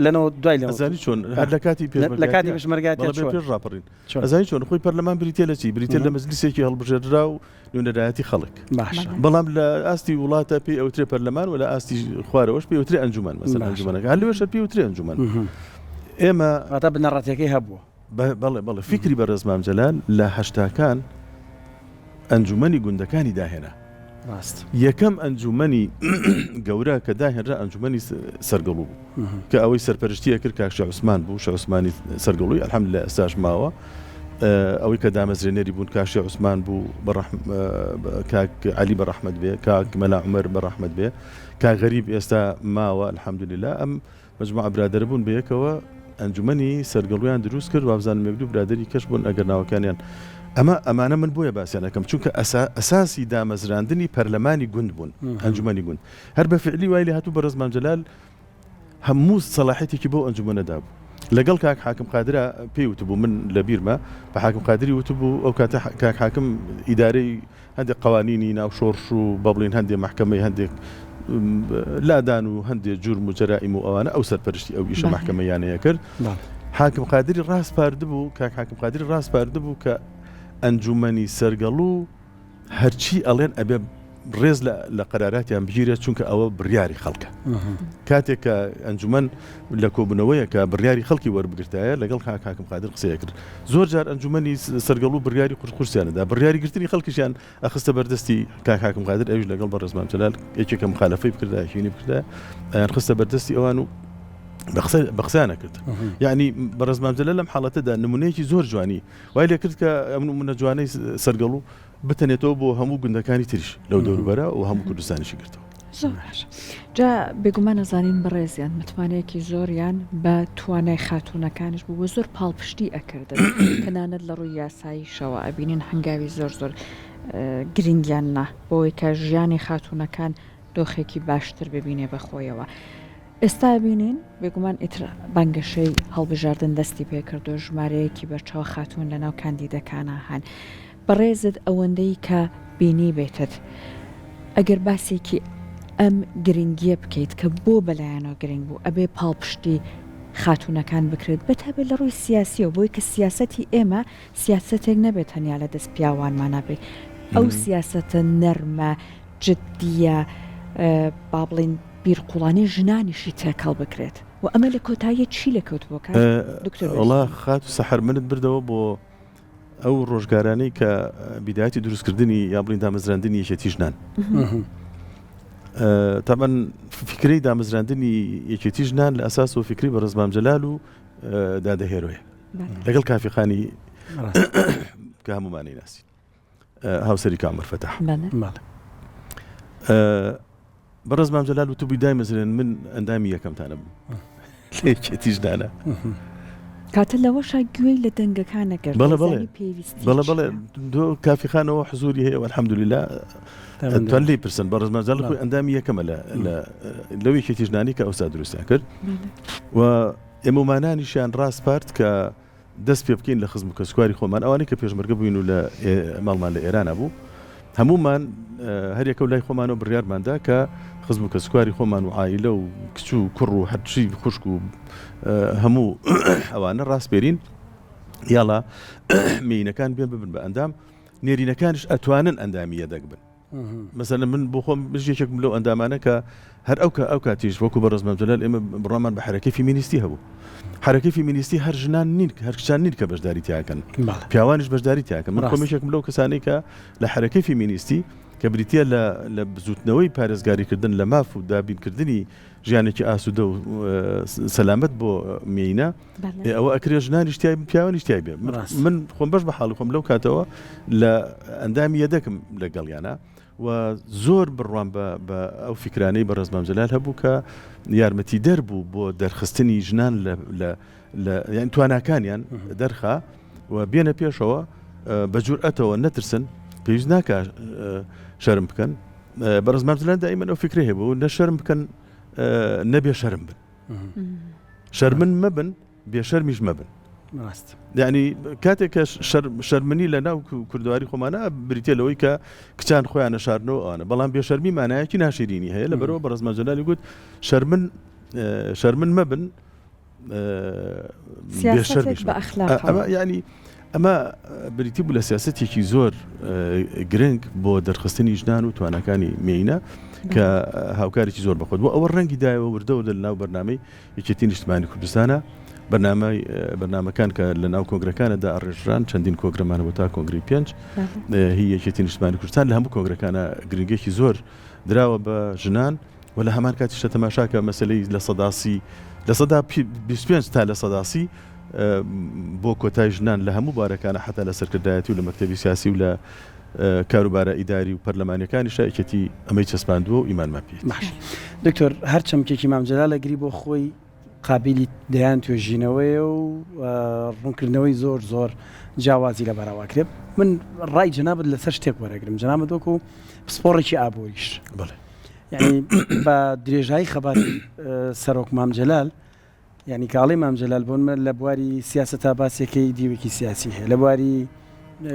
S3: لەنەوە دوای لە
S5: ئەزانی چۆن هەر لە کاتی
S3: لە کاتی پێشمەرگایەتیە
S5: چۆن پێش ڕاپەڕین ئەزانی چۆن خۆی پەرلەمان بریتیە لە چی بریتیە لە مەجلیسێکی هەڵبژێردراو نوێنەرایەتی خەڵک
S3: باشە
S5: بەڵام لە ئاستی وڵاتە پێی ئەوترێ پەرلەمان و لە ئاستی خوارەوەش پێی ئەوترێ ئەنجومەن مەسەلەن ئەنجومەنەکە هەر لەوێش پێی ئەوترێ ئەنجومەن. ئێمە
S3: واتە بنەڕەتیەکەی هەبووە.
S5: بەڵێ بەڵێ فیکری بەڕێز مام جەلال لە هەشتاکان ئەنجومەنی گوندەکانی داهێنا.
S3: ڕاست.
S5: یەکەم ئەنجومەنی گەورە کە داهێنرا ئەنجومەنی سەرگەڵوو بوو کە ئەوەی سەرپەرشتی ئەکرد کاک شێخ عوسمان بوو، شێخ عوسمانی سەرگەڵووی الحمدللە ئێستاش ماوە. ئەوەی کە دامەزرێنەری بوون کاک شێخ عوسمان بوو، کاک عەلی بە ڕەحمەت بێ، کاک مەلا عومەر بە ڕەحمەت بێ، کاک غەریب ئێستا ماوە الحمدللە. ئەم مەجموعە برادەرە بوون بەیەکەوە ئەنجومەنی سەرگەڵویان دروست کرد وابزانم یەک دوو برادەری کەش بوون ئەگەر ناوەکانیان ئەمە ئەمانە من بۆیە باسیان ئەکەم چونکە ئەسا ئەساسی دامەزراندنی پەرلەمانی گوند بوون ئەنجومەنی گوند هەر بە فعلی وای لێ هاتوو بەڕێز مام جەلال هەموو سەلاحیەتێکی بەو ئەنجومەنە دابوو لەگەڵ کاک حاکم قادرا پێی وتبوو من لە بیرمە بە حاکم قادری وتبوو ئەو کاتە کاک حاکم ئیدارەی هەندێک قوانینی ناو شۆڕش و با بڵێین هەندێک مەحکەمەی هەندێک لادان و هەندێک جورم و جەرائیم و ئەوانە ئەو سەرپەرشتی ئەو ئیشە مەحکەمەیانەیە کرد حاکم قادری ڕاسپاردبوو کاک حاکم قادری ڕاسپاردبوو کە ئەنجومەنی سەرگەڵو هەرچی ئەڵێن ئەبێ ڕێز لە قەراراتیان بگیرێت چونکە ئەوە بڕیاری خەڵکە کاتێک کە ئەنجومەن لە کۆبوونەوەیەکە بڕیاری خەڵکی وەربگرتایە لەگەڵ کاک حاکم قادر قسەیە کرد زۆر جار ئەنجومەنی سەرگەڵو بڕیاری قورس قورسیانەدا بڕیاری گرتنی خەڵکیشیان ئەخستە بەردەستی کاک حاکم قادر ئەویش لەگەڵ بەڕێز مام جەلال یەکێکە مخالفەی بکردایە شینی بکردایە ئەیان خستە بەردەستی ئەوان و بە قسەیان نەکرد یعنی بەڕێز مام جەلال لەم حاڵەتەدا نمونەیەکی زۆر جوانی وای لێ کرد کە ئەم نمونە جوانەی سەرگەڵو بتەنێتەوە بۆ هەموو گوندەکانی تریش لەو دەوروبەرە و هەموو کوردستانیشی گرتەوە.
S4: زۆر باشە جا بێگومان ئەزانین بەڕێزیان متمانەیەکی زۆریان بە توانای خاتوونەکانیش بوو و زۆر پاڵپشتی ئەکردن تەنانەت لە ڕووی یاساییشەوە ئەبینین هەنگاوی زۆر زۆر گرنگیان نا بۆی کە ژیانی خاتوونەکان دۆخێکی باشتر ببینێ بە خۆیەوە. ئێستا ئەبینین بێگومان ئیتر بانگەشەی هەڵبژاردن دەستی پێکردو ژمارەیەکی بەرچاو خاتوون لەناو کاندیدەکانا هەن. بەڕێزت ئەوەندەی کە بینیبێتت ئەگەر باسێکی ئەم گرنگیە بکەیت کە بۆ بەلایانەوە گرنگ بوو ئەبێ پاڵپشتی خاتوونەکان بکرێت بەتایبەت لە ڕووی سیاسیەوە بۆی کە سیاسەتی ئێمە سیاسەتێک نەبێت تەنیا لە دەست پیاوانمانا بێت ئەو سیاسەتە نەرمە جدییە با بڵێین بیرقوڵانەی ژنانیشی تێکەڵ بکرێت و ئەمە لە کۆتاییە چی لێ کەوتبووە کاک دکتۆر
S5: وەڵا خاتوو سەحەر منت بردەوە بۆ ئەو ڕۆژگارانەی کە بیدایەتی دروستکردنی یا بڵین دامەزراندنی یەکێتی ژنان تابەن فکرەی دامەزراندنی یەکێتی ژنان لە ئەساس و فکری بەڕێز مام جەلال و دادە هێرۆیە لەگەڵ کافیخانی کە هەمومانی ناسین هاوسەری کامەر فەتاح بەڕێز مام جەلال وتبووی دایمەزرێن من ئەندامی یەکەمتانە بوو لە یەکێتی ژنانە
S4: کاتە لەوەشا گوێی لە دەنگەکان نەگرت
S5: بەڵێ بەڵێ بەڵێ بەڵێ دۆ کافیخانەوە حزوری هەیە والحەمدللە توان لێی پرسن بەڕێز مام جەلال خۆی ئەندامی یەکەمە لە لەو یەکێتی ژنانی کە ئەوسا دروستیان کرد و ئێمەمانانیشیان ڕاسپارد کە دەست پێ بکەین لە خزم و کەسوکاری خۆمان ئەوانەی کە پێشمەرگە بووین و لە ماڵمان لە ئێرانە بوو هەموومان هەریەکە و لای خۆمانەوە بڕیارماندا کە خزم و کەسوکاری خۆمان و عایلە و کچ و کوڕ و هەرچی خوشک و هەموو ئەوانە ڕاسپێرین یاڵا مێینەکان بێن ببن بە ئەندام نێرینەکانیش ئەتوانن ئەندامی یەدەگ بن. مەسەلەن من بۆ خۆم منیش یەکێکم لەو ئەندامانە کە هەر ئەو کە ئەو کاتیش وەکو بەڕێز مام جەلال ئێمە بڕوامان بە حەرەکەی فیمینیستی هەبوو حەرەکەی فیمینیستی هەر ژنان نین هەر کچان نین کە بەشداری تیاکەن پیاوانیش بەشداری تیاکەن من خۆم یەکێکم لەو کەسانەی کە لە حەرەکەی فیمینیستی کە بریتییە لە لە بزووتنەوەی پارێزگاریکردن لە ماف و دابینکردنی ژیانێکی ئاسوودە و سەلامەت بۆ مێینە ئەوە ئەکرێ ژنانیش تیای بن پیاوانیش تیای بێ من خۆم بەش بە حاڵی خۆم لەو کاتەوە لە ئەندامی یەدەکم لەگەڵیانە و زۆر بڕوام بە ئەو فیکرانەی بەڕێز مام جەلال هەبوو کە یارمەتی دەر بوو بۆ دەرخستنی ژنان لە یان تواناکانیان دەرخا و بێنە پێشەوە بە جورئەتەوە نەترسن پێویست ناکە شەرم بکەن بەڕێز مام جەلال دائیمەن ئەو فیکرەی هەبوو نە شەرم بکەن نە بێ شەرم بن شەرمن مەبن بێشەرمیش مەبن
S3: ڕاست
S5: یعنی کاتێک کە شەرمنی لە ناو کوردواری خۆمانە بریتە لەوەی کە کچان خۆیان نەشارنەوە ئەوانە بەڵام بێشەرمی مانایەکی ناشرینی هەیە لە بەرەوە بەڕێز مام جەلالی گوت شەرمن شەرمن مەبن
S4: سیاسەتێک بە ئەخلاقەوە.
S5: ئەمە یعنی ئەمە بریتی بوو لە سیاسەتێکی زۆر گرنگ بۆ دەرخستنی ژنان و تواناکانی مێینە کە هاوکارێکی زۆر بەخۆت بۆ ئەوە ڕەنگی دایەوە وردە وردە لەناو بەرنامەی یەکێتی نیشتمانی کوردستانە. بەرنامەی بەرنامەکان کە لە ناو کۆنگرەکانە داڕێژران چەندین کۆنگرەمان هەبوو تا کۆنگرەی پێنج هی یەکێتی نیشتمانی کوردستان لە هەموو کۆنگرەکانە گرنگێکی زۆر دراوە بە ژنان و لە هەمان کاتیشە تەماشاکە مەسلەی 30% 25% تا 30% بۆ کۆتای ژنان لە هەموو بارەکانە حتا لە سەرکردایەتی و لە مەکتەبی سیاسی و لە کاروبارە ئیداری و پەرلەمانیەکانیشا یەکێتی ئەمەی چەسپاندووە و ئیمانمان پێیەتی.
S3: باش دکتۆر هەر چەمکێکی مام جەلال ئەگری بۆ خۆی قابیلی دەیان توێژینەوەیە و ڕوونکردنەوەی زۆر زۆر جیاوازی لەبارەوە ئەکرێ من ڕای جەنابت لەسەر شتێک وەرەگرم جەنابت وەکو پسپۆڕێکی ئابووریش
S5: بەڵێ
S3: یعنی بە درێژایی خەباتی سەرۆک مام جەلال یانی کاڵی مام جەلال بۆ نمونە لە بواری سیاسەتا باسێکەی دیوێکی سیاسی هەیە لە بواری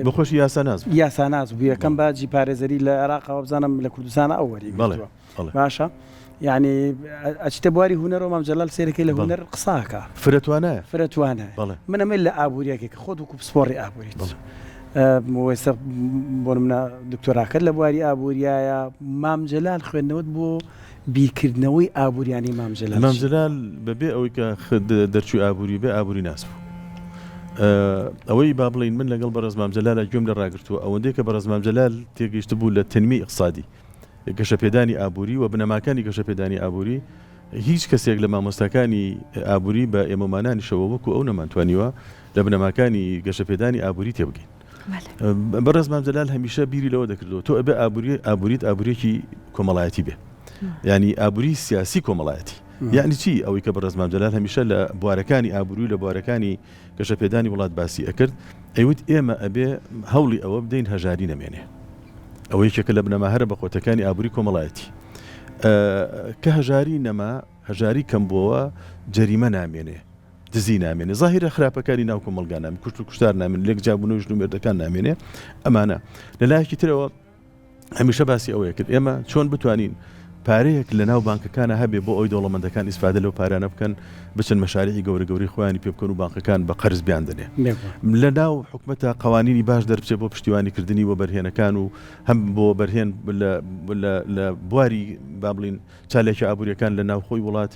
S5: بۆ خۆشی یاساناس
S3: بوو. یاساناس بوو یەکەم باجی پارێزەری لە عێراقەوە بزانم لە کوردستانە ئەو وەری
S5: بەڵێ
S3: گرتووە
S5: بەڵێ.
S3: باشە یعنی ئەچیتە بواری هونەرەوە مام جەلال سەیرەکەی لە
S5: بەڵێ.
S3: هونەر قساکە
S5: فرەتوانایە.
S3: فرەتوانایە
S5: بەڵێ.
S3: من ئەمەی لە ئابووریەکەی کە خۆت وەکو پسپۆڕی ئابووریت
S5: بەڵێ.
S3: وێستا بۆ نمونە دکتۆراکەت لە بواری ئابووریایە مام جەلال خوێندنەوەت بۆ بیرکردنەوەی ئابووریانەی مام جەلال
S5: مام
S3: چی؟
S5: جەلال بەبێ ئەوەی کە دەرچووی ئابووری بێ ئابووری ناس بوو. ئەوەی با بڵێین من لەگەڵ بەڕێز مام جەلالا گوێم لێ ڕاگرتووە ئەوەندەی کە بەڕێز مام جەلال تێگەیشتبوو لە تەنمیەی ئیقتسادی، گەشەپێدانی ئابووری و بنەماکانی گەشەپێدانی ئابووری، هیچ کەسێک لە مامۆستاکانی ئابووری بە ئێمەمانانیشەوە وەکوو ئەو نەمانتوانیوە لە بنەماکانی گەشەپێدانی ئابووری تێبگەین. بەڕێز مام جەلال هەمیشە بیری لەوە دەکردەوە تۆ ئەبێ ئابووری ئابووریت ئابووریەکی کۆمەڵایەتی بێ ینی ئابووری سیاسی کۆمەڵایەتی یعنی چی ئەوەی کە بەڕێز مام جەلال هەمیشە لە بوارەکانی ئابووری و لە بوارەکانی گەشەپێدانی وڵات باسی ئەکرد ئەیوت ئێمە ئەبێ هەوڵی ئەوە بدەین هەژاری نەمێنێ ئەوە یەکێکە لە بنەما هەرە بەقوتەکانی ئابووری کۆمەڵایەتی کە هەژاری نەما هەژاری کەم بووەوە جەریمە نامێنێ دزی نامێنێ، زاهیرە خراپەکانی ناو کۆمەڵگا نامێنێ، کوشت و کوشتار نامێنێ، لێک جیابوونەوەی ژن و مێردەکان نامێنێ، ئەمانە. لە لایەکی ترەوە هەمیشە باسی ئەوەیە کرد ئێمە چۆن بتوانین پارەیەک لە ناو بانکەکانە هەبێ بۆ ئەوی دەوڵەمەندەکان ئیسفادە لەو پارانە بکەن بچن مەشاریعی گەورە گەورەی خۆیانی پێ بکەن و بانقەکان بە قەرز بیاندەنێ لە ناو حکومەتە قوانینی باش دەربچێ بۆ پشتیوانی کردنی وەبەرهێنەکان و هەم بۆ وەبەرهێن لە بواری با بڵین چالاکیە ئابووریەکان لە ناوخۆی وڵات،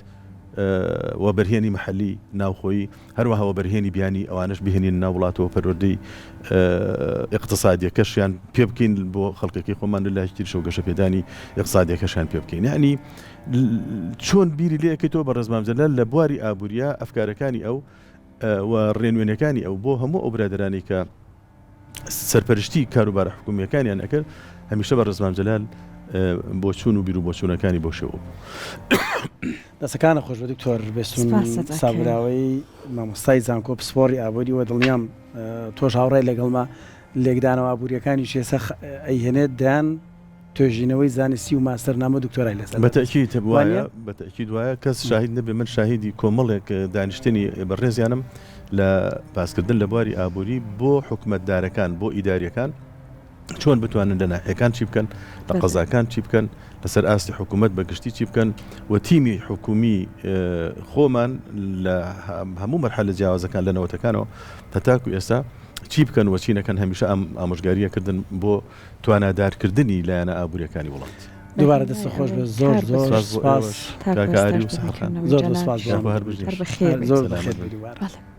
S5: وەبەرهێنی مەحەلی ناوخۆیی، هەروەها وەبەرهێنی بیانی ئەوانەش بهێنینە ناو وڵاتەوە پەروەردەی ئیقتسادیەکەشیان پێ بکەین بۆ خەڵکەکەی خۆمان لە لایەکی تریشەوە گەشەپێدانی ئیقتسادیەکەشیان پێ بکەین یعنی چۆن بیری لێ ئەکەیتەوە بەڕێز مام جەلال لە بواری ئابووریە ئەفکارەکانی ئەو و ڕێنوێنەکانی ئەو بۆ هەموو ئەو برادەرانی کە سەرپەرشتی کاروبارە حکومییەکانیان ئەکرد، هەمیشە بەڕێز مام جەلال بۆچوون و بیروبۆچوونەکانی بەو شێوە بوو.
S3: دەستەکانت خۆش بێت دکتۆر بێستون
S4: سپاست ئەکەین.
S3: سابوراوەیی مامۆستای زانکۆ پسپۆڕی ئابووری وە دڵنیام تۆش هاوڕای لەگەڵمە لێکدانەوە ئابووریەکانیش ئێستا ئەیهێنێت دەیان توێژینەوەی زانستی و ماستەرنامە و دکتۆرای لەسەر
S5: بە تەئکید
S3: وانیە؟
S5: وایە بە تەئکید وایە کەس شاهید نەبێ من شاهیدی کۆمەڵێک دانیشتنی بەڕێزیانم لە باسکردن لە بواری ئابووری بۆ حکومەتدارەکان بۆ ئیداریەکان چۆن بتوانن لە ناحیەکان چی بکەن لە قەزاکان چی بکەن لەسەر ئاستی حکوومەت بە گشتی چی بکەن و تیمی حکومی خۆمان لە هەموو مەرحەلە جیاوازەکان لە نەوەتەکانەوە هەتاکو ئێستا چی بکەن و چی نەکەن هەمیشە ئەم ئامۆژگاریە کردن بۆ توانادارکردنی لایەنە ئابووریەکانی وڵات.
S3: دووبارە دەستت خۆش بێت زۆر زۆر سپاس
S5: کاکە ئاری و سەحەر خان.
S3: زۆر زۆر سپاس بۆ
S5: هەر بژین.
S3: زۆر بەخێر بێی دووبارە.